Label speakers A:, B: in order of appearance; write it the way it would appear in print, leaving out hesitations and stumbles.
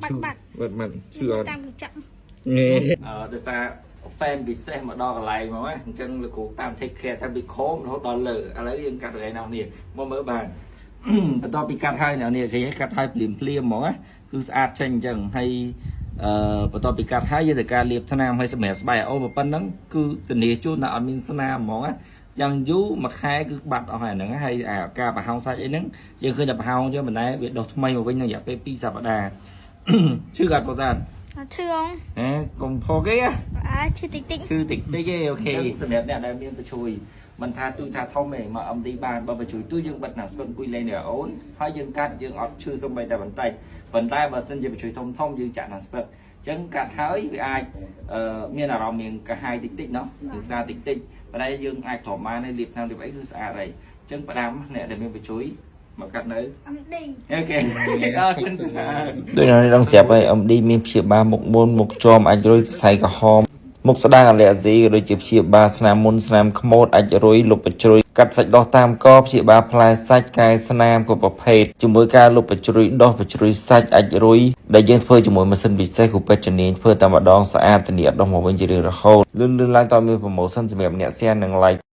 A: បាត់បាត់
B: បាត់បាត់ឈឺអត់
A: តាមកញ្ចក់
B: ងេ
C: អឺដោយសារ fan ពិសេសមកដល់កន្លែងមកណាអញ្ចឹងលោកគ្រូតាម take care តាមពីខោមរហូតដល់លើឥឡូវយើងកាត់កន្លែងនោះនេះមកមើលបាន បន្ទាប់ពីកាត់ហើយអ្នកនេះឃើញកាត់ហើយភ្លាមភ្លាមហ្មងណាគឺស្អាតចេញអញ្ចឹងហើយអឺបន្ទាប់ពីកាត់ហើយយើងត្រូវការលាបថ្នាំហើយសម្រាប់ស្បែកអូប៉ុណ្ណឹងគឺធានាជូនថាអត់មានស្នាមហ្មងណាយ៉ាងយូរមួយខែគឺបាត់អស់ហើយហ្នឹងហើយអាការប្រហោងសាច់អីហ្នឹងយើងឃើញតែប្រហោងចឹងមិនដែរវាដុះថ្មីមកវិញក្នុងរយៈពេល2សប្តាហ៍ ឈឺអត់ប្រសាទ
A: អត់ឈឺអង
C: ហេកុំផកទេណា
A: អើឈឺតិចតិច
C: ឈឺតិចតិចទេ okay សម្រាប់អ្នកដែលមានប្រជួយមិនថាទូថាធំទេមក MD បានបើប្រជួយទូយើងបិទណាស្ពឹកអង្គុយលេងនៅអូនហើយយើងកាត់យើងអត់ឈឺសំបីតែបន្តិចប៉ុន្តែបើសិនជាប្រជួយធំធំយើងចាក់ណាស្ពឹកអញ្ចឹងកាត់ហើយវាអាចមានអារម្មណ៍មានកាហាយតិចតិចណោះយើងសាតិចតិចប៉ុន្តែយើងអាចទ្រាំបានហើយលាបថ្នាំលាបអីគឺស្អាតហើយអញ្ចឹងផ្ដាំអ្នកដែលមានប្រជួយមកកាត់នៅ
A: MD
C: okay អរគុណច្រើន
D: ដូចអ្នកនេះដឹងស្រាប់ហើយ MD មានព្យាបាលមុខមុនមុខជាំអាចរុយសរសៃក្រហមមុខស្ដាងអាឡែស៊ីក៏ដូចជាព្យាបាលស្នាមមុនស្នាមខ្មោចអាចរុយលុបបញ្ជ្រុយកាត់សាច់ដុះតាមកព្យាបាលផ្លែសាច់កែស្នាមគ្រប់ប្រភេទជាមួយការលុបបញ្ជ្រុយដុះបញ្ជ្រុយសាច់អាចរុយដែលយើងធ្វើជាមួយម៉ាស៊ីនពិសេសគ្រូពេទ្យជំនាញធ្វើតែម្ដងស្អាតធានាអត់ដុះមកវិញជារៀងរហូតលឿនលឿនឡើងតមាន promotion សម្រាប់អ្នក share និង like